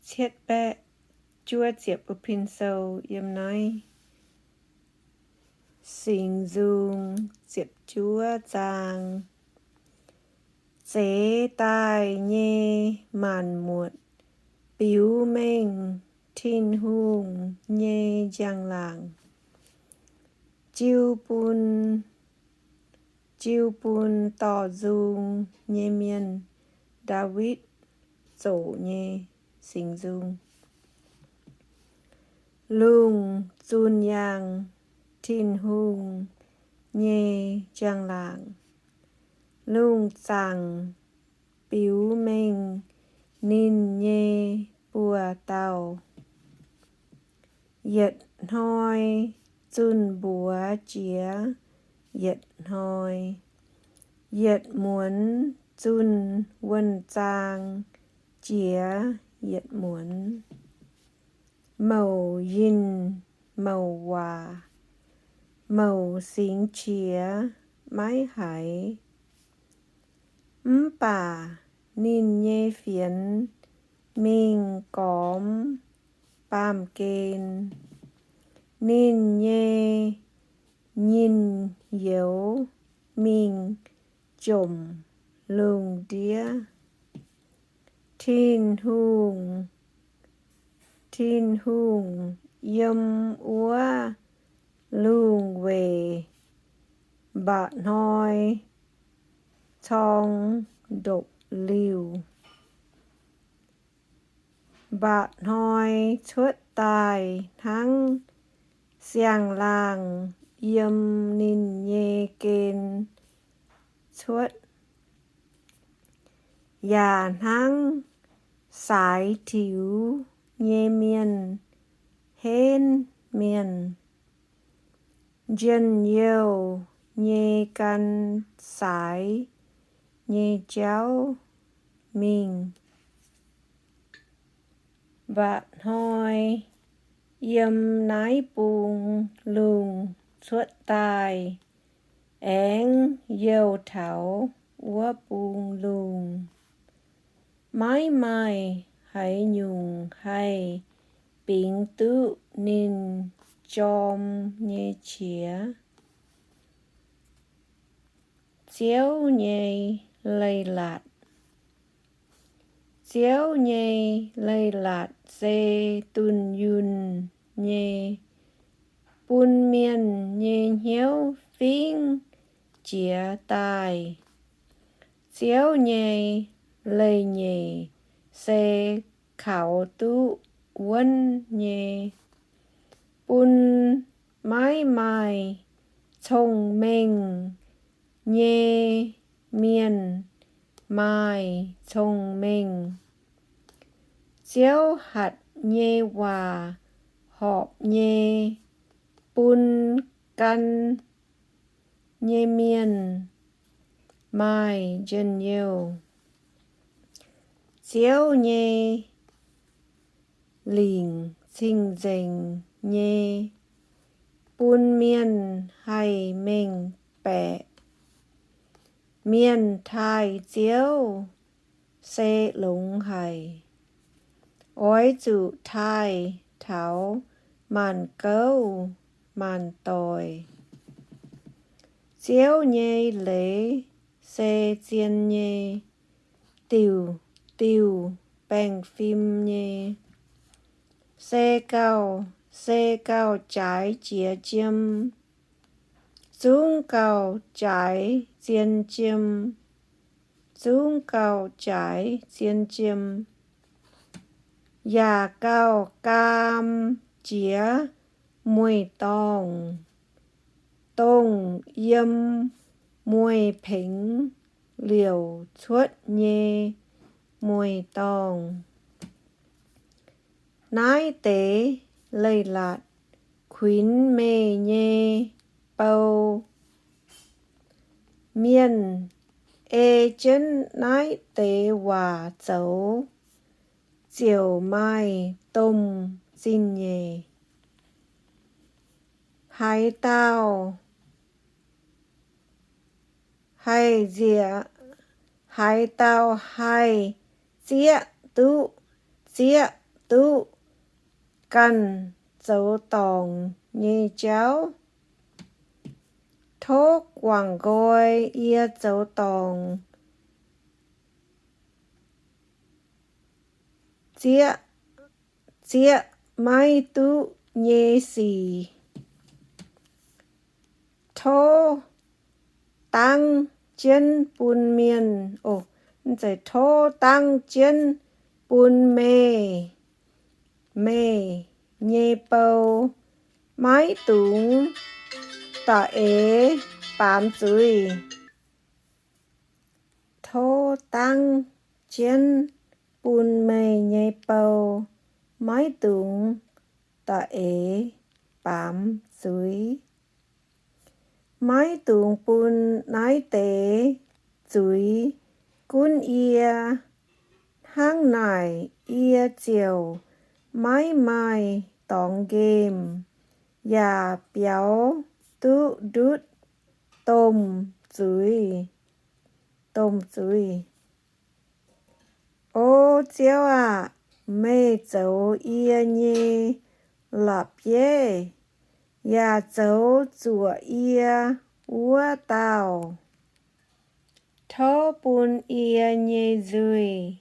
cietv baeqv juov ziepc bung pin sou yiem naaiv Singx Nzung ziepc juov zaang. Zeix daaih nyei maanc muotc biux mengh Tin-Hungh nyei njang-laangc, jiu bun, jiu bun dorh nzung nyei mienh, Ndaawitv zoqc nyei Singx Nzung. Lungh zunh yaangh Tin-Hungh nyei njang-laangc, lungh zaangc biux mengh ninh nyei buoz-dauh. Yietc hnoi zunh mbuox jiex yietc hnoi, yietc muonz zunh wuonh zaang jiex yietc muonz. Mouc yinh mouc waac, mouc singx qiex maiv haiz. Mv baac ninh nyei fienx mingh gormx baamh gen, ninh nyei nyinh youz mingh jomc lungh ndiev. Tin-Hungh, Tin-Hungh yiem wuov lungh weic mba'hnoi corng ndopv-liuh. Mba'hnoi cuotv daaih hnangv siang-laangh yiem ninh nyei gen cuotv, yaac hnangv saaix tiux nyei mienh henv mienh, njien-youh nyei gan saaix nyei jauv mingh. Mba'hnoi yiem naaiv bung lungh cuotv daaih, aengx youh taux wuov bung lungh. Maiv maaih haaix nyungc haih bingx duqv ninh jorm nyei qiex. Ziouv nyei leiz-latc. Ziouv nyei leiz-latc se dunh yunh nyei, bun mienh nyei hnyouv fingv jiez daaih. Ziouv nyei leiz-nyeic se kaux duqv wuonv nyei, bun maiv maaih cong-mengh nyei mienh maaih cong-mengh. Ziouv hatc nyei waac horpc nyei, bun gan nyei mienh maaih njien-youh. Ziouv nyei lingc cing-nzengc nyei, bun mienh haih mengh baeqc. Mienh taaih Ziouv se longx haic. Oix zuqc taaih taux maanc gouv maanc doic. Ziouv nyei leiz se zien nyei, diuc diuc baengh fim nyei. Se gauh, se gauh jaaix jiex jiem, zungv gauh jaaix zien jiem, zungv gauh jaaix zien jiem, yaac gauh gaam jiex mueiz-dorngh, dongh yiem mueiz-pengx liouc cuotv nyei mueiz-dorngh. Naaiv deix leiz-latc kuinx meih nyei bou. Mienh ei jienv naaiv deix waac zoux ziouc maaih domh zingh nyeic. Haaix dauh haih nziex, haaix dauh haih zieqv duqv zieqv duqv ganh zoux dorngc nyei jauv. Tov guangc nqoi yie zoux dorngc zieqv, zieqv maiv duqv nyei sic. Tov dangv jienv bun mienh, o, mv zeiz, tov dangv jienv bun meih, meih nyei bou, maiv dungx da'eix baamz zuiz. Tov dangv jienv bun meih nyei bou, maiv dungx da'eix baamz zuiz. Maiv dungx bun naaiv deix zuiz gunv yie. Hnangv naaic yie ziouc maiv maaih dorngx nqemh yaac biaux duqv ndutv domh zuiz, domh zuiz. O Ziouv aah! Meih zoux yie nyei la'bieiv, yaac zoux zuoqc yie wuov dauh. Tov bun yie nyei nzuih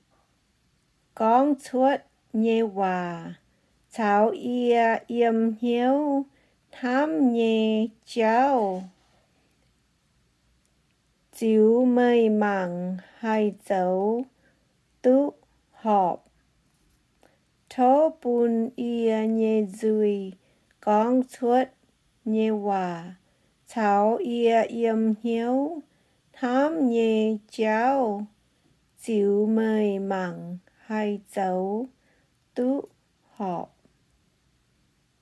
gorngv cuotv nyei waac caux yie yiem hnyouv hnamv nyei jauv ziux meih mangc haih zoux duqv horpc. Tov bun yie nyei nzuih gorngv cuotv nyei waac caux yie yiem hnyouv hnamv nyei jauv ziux meih mangc haih zoux duqv horpc.